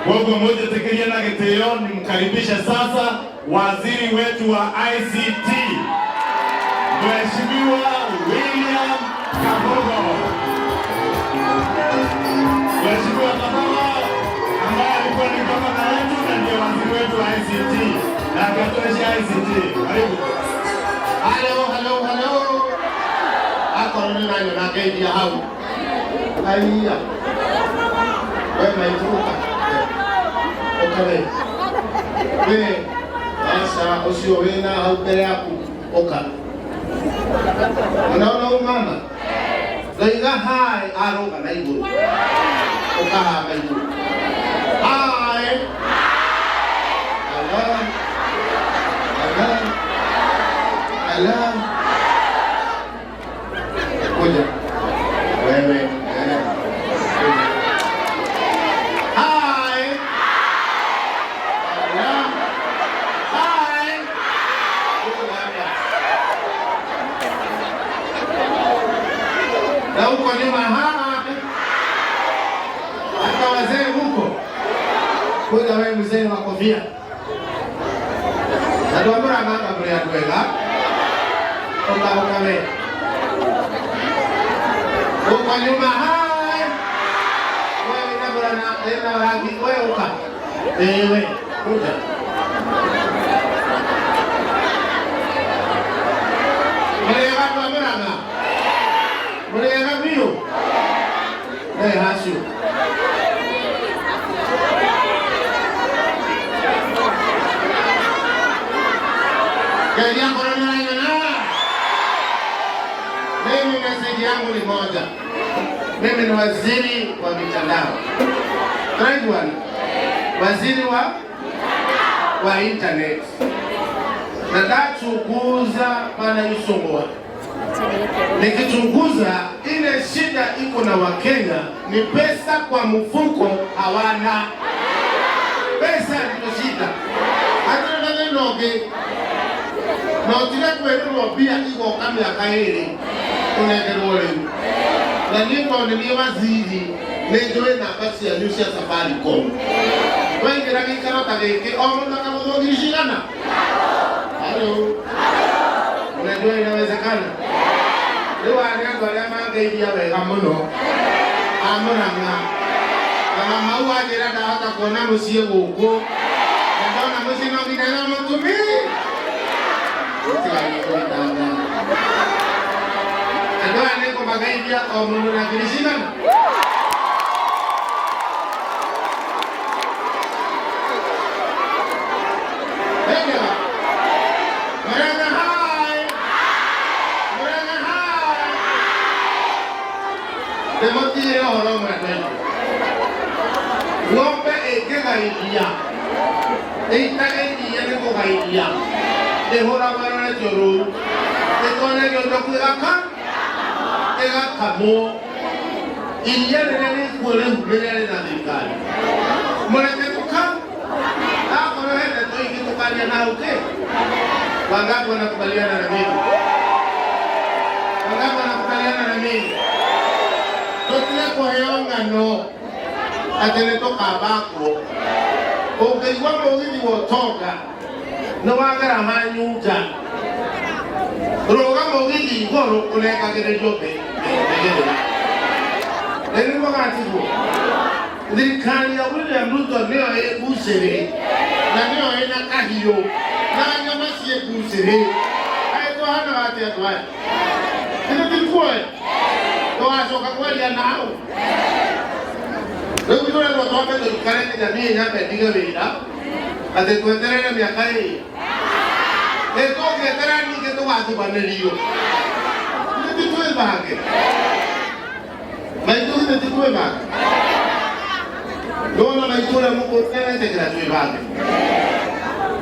Koguo mũnjĩtĩkĩrie na gĩtĩo nimkaribishe sasa waziri wetu wa ICT, Mheshimiwa William Kabogo. Mheshimiwa Kabogo ambaye alikuwa ni gavana wetu na ndiye waziri wetu wa ICT na akatuletea ICT. Karibu. Halo, halo, halo. Akorwo nĩ ũranyona ngeithia hau. Aiya. We maitũ ũka. Ũka we. We, aca ũcio wĩna hau mbere yaku ũka. Unaona huyu mama? Ndoiga hai arũga na igũrũ. Ũka haha maitũ. Hai. Hello. Hello. Hello. Kuja. Wewe. Eh. Kuja. Hi. Hello. Hi. Kuja hapa. Na huko nyuma hi. Hata wazee huko. Kuja wewe mzee wa kofia. Andũ a Mũrang'a mũrĩ andũ ega. Ũka ũka we. Huko nyuma hai. Wewe na murana ena rangi wewe uka. Ewe kuja. Mũrĩ ega andũ a Mũrang'a? Mũrĩ ega biũ? Rehe hacio. Geria korwo nĩ ũranyona. Mimi message yangu ni moja. Mimi ni waziri wa mitandao. Tunajuana? Waziri wa internet. Na ndachunguza pana isongoa. Nikichunguza ile shida iko na Wakenya ni pesa kwa mfuko hawana. Pesa ndio shida. Hata na noge. Na ũtige kwĩrĩrwo mbia igoka mĩaka ĩrĩ ũnengerwo rĩu. Na niĩ tondũ nĩ niĩ waziri nĩ njũĩ namba cianyu cia Safaricom. Twaingĩra gĩikaro ta gĩkĩ o mũndũ akagũthwo ngiri cigana? Halo. Unajua inawezekana? Rĩu aya nĩ andũ arĩa mangeithia wega mũno a Mũrang'a. Na mama u anjĩra ndahota kuona mũciĩ gũkũ. Na ndona mũciĩ no nginya na mũtumia. Gũtigagie kũritanga. Andũ aya nĩ ngũmageithia o mũndũ na ngiri cigana? Hengera. Murang'a hai. Murang'a hai. Ndĩmũtigĩre ũhoro ũmwe andũ aitũ. Ng'ombe ĩngĩgaithia ĩitage iria nĩ kũgaithia ĩhũragwo ĩroretio rũru ĩtonagio ndoku ĩgakamwo iria rĩrĩa rĩkuo rĩu rĩrĩa rĩna thirikari mũreke tũka akorwo he ndeto ingĩ tũkaria na hau kĩ. Wangapi wanakubaliana na mimi? Wangapi wanakubaliana na mimi? Tũtige kũheo ng'ano atĩ nĩ tũkabakwo. Ũngĩigua mũgithi wa ũtonga nĩ wagera manyunja rũga mũgithi igũrũ ũnengagĩrĩrio mbĩgĩrĩra. Nĩ nĩguo gatiguo thirikari ya William Ruto nĩyo ĩ mbucĩrĩ na nĩyo ĩna kahiũ na nyama ciĩ mbucĩrĩ. Kaĩ twahanaga atĩa andũ aya? Ithe tikuoe tũgacoka kwaria nao rĩu tũrerwo twambe tũikare nginya niĩ nyambe ndige wĩra atĩ tweterere mĩaka ĩrĩ ĩ tũngĩeterera ningĩ tũgathubanĩrio. Ithe ti twĩbange maitũ, githĩ ti twĩbange? Nĩwona maitũ ũrĩa mũkũrũ nĩaretĩkĩra twĩbange.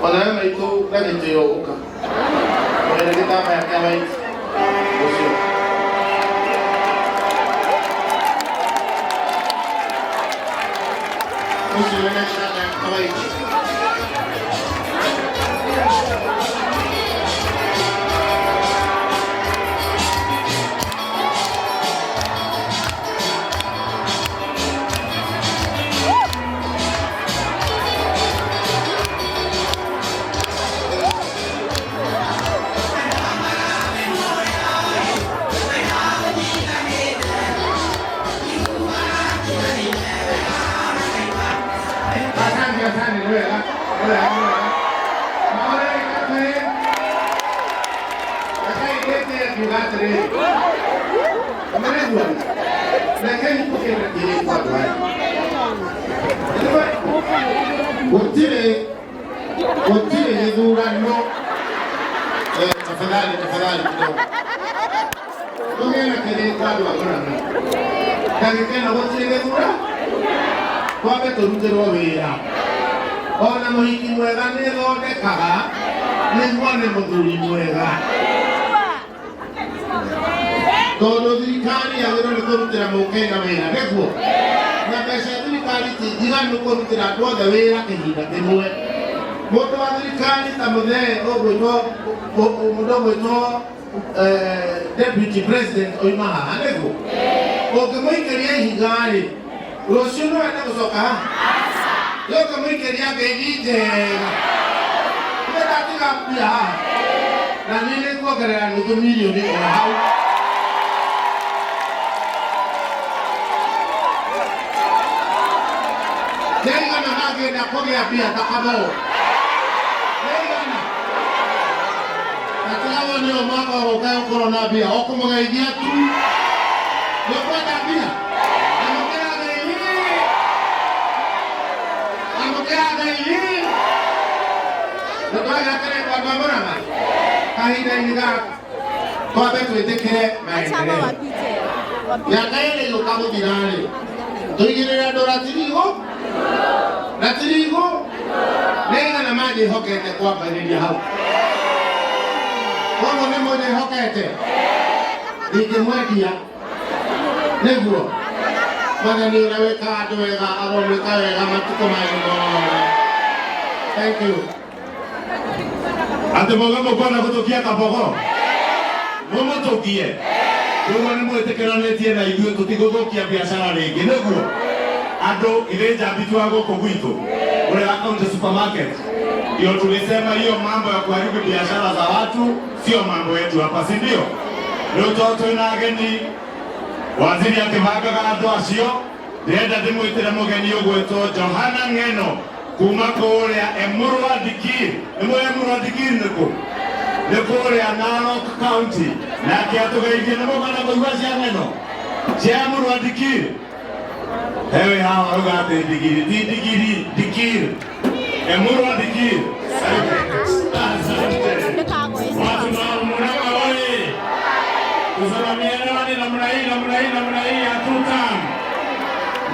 Ona we maitũ na gĩtĩo ũka ũrĩa gĩtambaya kĩa white ũcio. Ũcio wĩna gĩtambaya kĩa white. Asante, asante, nĩ wega, nĩ wega, nĩ wega. Maũrĩ kabere. Rekei ndĩtie ngiuga atĩrĩrĩ. Ũmĩrĩguo. Rekei tũkĩre kĩrĩko andũ aya. Gũtirĩ gũtirĩ gĩthurano. Tafadhali, tafadhali kidogo. Tũgĩe na kĩrĩko andũ a Murang'a. Ndagĩka ĩno gũtirĩ gĩthura twambe tũrutĩrwo wĩra. Ona mũhiki mwega nĩ thondekaga nĩguo nĩ mũthuri mwega, tondũ thirikari yagĩrĩirwo nĩ kũrutĩra mũkenya wĩra, nĩguo na mbeca thirikari ti njiganu kũrutĩra andũ othe wĩra kĩhinda kĩmwe. Mũndũ wa thirikari ta mũthee ũgwĩtwo mũndũ ũgwĩtwo deputy president oima haha, nĩguo ũngĩmũikĩria ihiga-rĩ, rũciũ no ende gũcoka haha? Ũngĩmũikĩria ngeithi njega, ndatiga mbia haha na niĩ nĩ kuongerera nuthu milioni o hau. Nĩaigana mangĩenda kũgĩa mbia ta Kamau? Nĩaigana? Na tiga wone ũyũ mwaka ũgũka ũkorwo na mbia o kũmũgeithia tu. Nĩũkwenda mbia? Amũkĩra ngeithi, amũkĩra ngeithi. Na twaiga atĩrĩ kwa andũ a Murang'a, kahinda-inĩ gaka twambe twĩtĩkĩre maendeleo. Mĩaka ĩrĩ yũka gũthira-rĩ, tũigĩrĩre andũ ratirigo ratirigo nĩigana manjĩhokete kwambĩrĩria hau. Koguo nĩ mũnjĩhokete, ndingĩmwendia, nĩguo Mwathani ũrĩa wĩkaga andũ wega aromwĩka wega matukũ manyu mothe. Thank you. Atĩ mauga mũkwenda gũtũkia Kabogo, mũmũtũkie koguo nĩ mwĩtĩkĩranĩtie na ithuĩ tũtigũthũkia biacara rĩngĩ, nĩguo andũ ithe njambi tu wa gũkũ gwitũ kũrĩa County Supermarket. Ndio tulisema hiyo mambo ya kuharibu biashara za watu sio mambo yetu hapa, si ndio? Rĩu to twĩna ageni, waziri akĩbangaga andũ acio, ndĩrenda ndĩmwĩtĩre mũgeni ũgwĩtwo Johana Ng'eno kuma kũrĩa Emurua Dikirr. Nĩ mũĩ Emurua Dikirr nĩ kũ? Nĩ kũrĩa Narok County. Nake atũgeithie. Nĩ mũkwenda kũigua cia Ng'eno cia Emurua Dikirr? Hewe haha ũrauga atĩ ndigiri ti ndigiri, Dikirr, Emurua Dikirr. Asante. Watu wa Murang'a oye! Kusalamiana namna hii, namna hii, namna hii ya two term.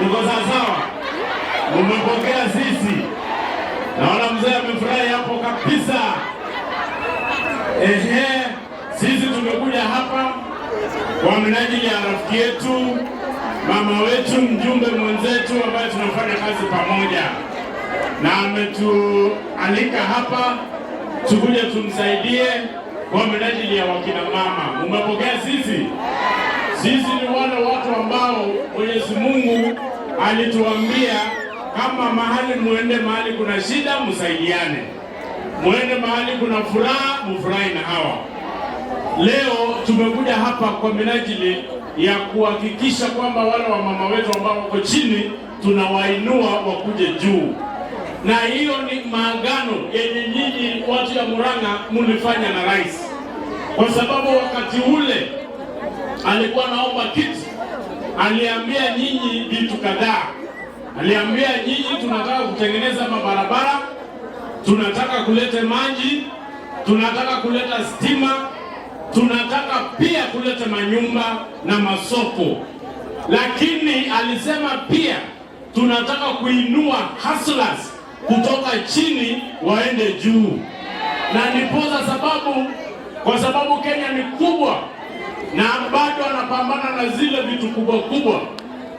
Mko sawa? Mumepokea sisi. Naona mzee amefurahi hapo kabisa. Ehe, sisi tumekuja hapa kwa minajili ya rafiki yetu, mama wetu, mjumbe mwenzetu ambaye tunafanya kazi pamoja, na ametualika hapa tukuje tumsaidie kwa minajili ya wakina mama. Mumepokea sisi? Sisi ni wale watu ambao Mwenyezi Mungu alituambia kama mahali muende mahali kuna shida msaidiane, muende mahali kuna furaha mfurahi na hawa. Leo tumekuja hapa kwa minajili ya kuhakikisha kwamba wale wamama wetu ambao wako chini tunawainua wakuje juu, na hiyo ni maagano yenye nyinyi watu ya Murang'a mulifanya na rais, kwa sababu wakati ule alikuwa naomba kiti, aliambia nyinyi vitu kadhaa. Aliambia nyinyi, tunataka kutengeneza mabarabara, tunataka kuleta maji, tunataka kuleta stima, tunataka pia kuleta manyumba na masoko, lakini alisema pia tunataka kuinua hustlers kutoka chini waende juu, na ndiposa sababu, kwa sababu Kenya ni kubwa na bado anapambana na zile vitu kubwa kubwa,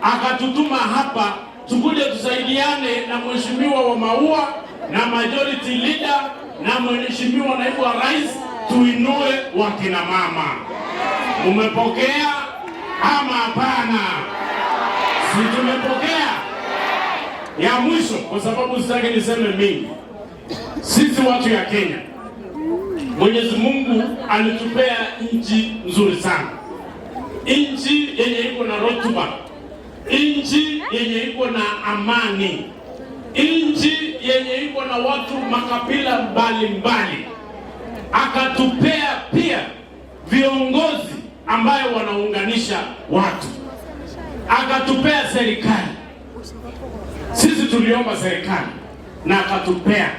akatutuma hapa tukuje tusaidiane na mheshimiwa wa Maua na majority leader na mheshimiwa naibu wa rais, tuinue wakina mama. Mumepokea ama hapana? Si tumepokea? Ya mwisho, kwa sababu sitaki niseme mingi, sisi watu ya Kenya, Mwenyezi Mungu alitupea nchi nzuri sana, nchi yenye iko na rotuba, nchi yenye iko na amani. Nchi yenye iko na watu makabila mbalimbali, akatupea pia viongozi ambayo wanaunganisha watu, akatupea serikali. Sisi tuliomba serikali na akatupea.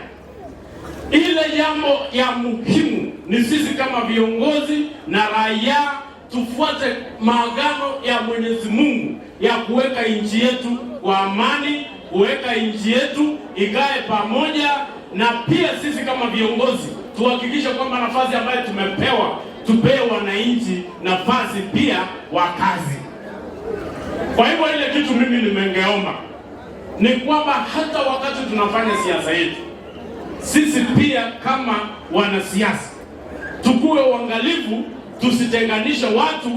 Ile jambo ya muhimu ni sisi kama viongozi na raia tufuate maagano ya Mwenyezi Mungu ya kuweka nchi yetu kwa amani, kuweka nchi yetu ikae pamoja, na pia sisi kama viongozi tuhakikishe kwamba nafasi ambayo tumepewa tupee wananchi nafasi pia wa kazi. Kwa hivyo ile kitu mimi nimengeomba ni kwamba hata wakati tunafanya siasa yetu, sisi pia kama wanasiasa tukuwe uangalifu, tusitenganishe watu,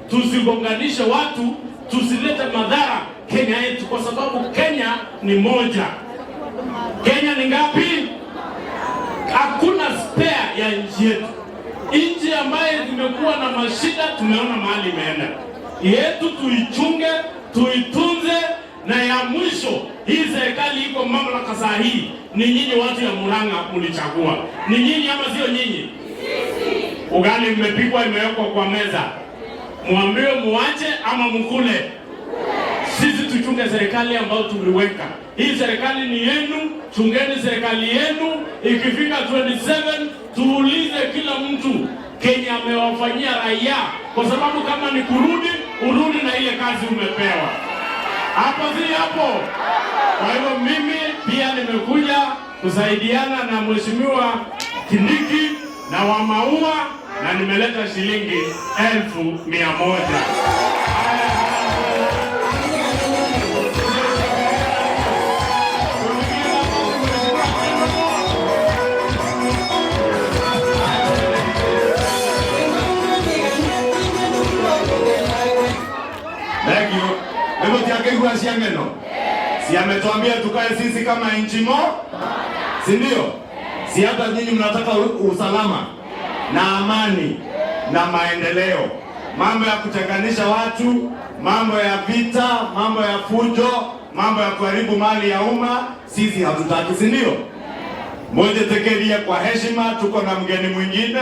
tusigonganishe watu, tusilete madhara Kenya yetu, kwa sababu Kenya ni moja. Kenya ni ngapi? Hakuna spare ya nchi yetu. Nchi ambayo zimekuwa na mashida, tumeona mahali imeenda. Yetu tuichunge, tuitunze, na ya mwisho, hii serikali iko mamlaka saa hii ni nyinyi watu ya Murang'a mlichagua. Ni nyinyi ama sio nyinyi? Ugali mmepikwa imewekwa kwa meza, mwambiwe muache ama mkule. Sisi tuchunge serikali ambayo tuliweka. Hii serikali ni yenu, chungeni serikali yenu. Ikifika 27 tuulize kila mtu Kenya amewafanyia raia, kwa sababu kama ni kurudi, urudi na ile kazi umepewa. Hapo si hapo? Kwa hivyo mimi pia nimekuja kusaidiana na Mheshimiwa Kindiki na wa Maua na nimeleta shilingi 100,000. Thank you. Hebu tiakeigua cia ng'eno. Si ametuambia tukae sisi kama nchi mo? Si ndio? Si hata nyinyi mnataka usalama na amani na maendeleo. Mambo ya kutenganisha watu, mambo ya vita, mambo ya fujo, mambo ya kuharibu mali ya umma, sisi hatutaki, si ndio? Moja tekeria kwa heshima, tuko na mgeni mwingine.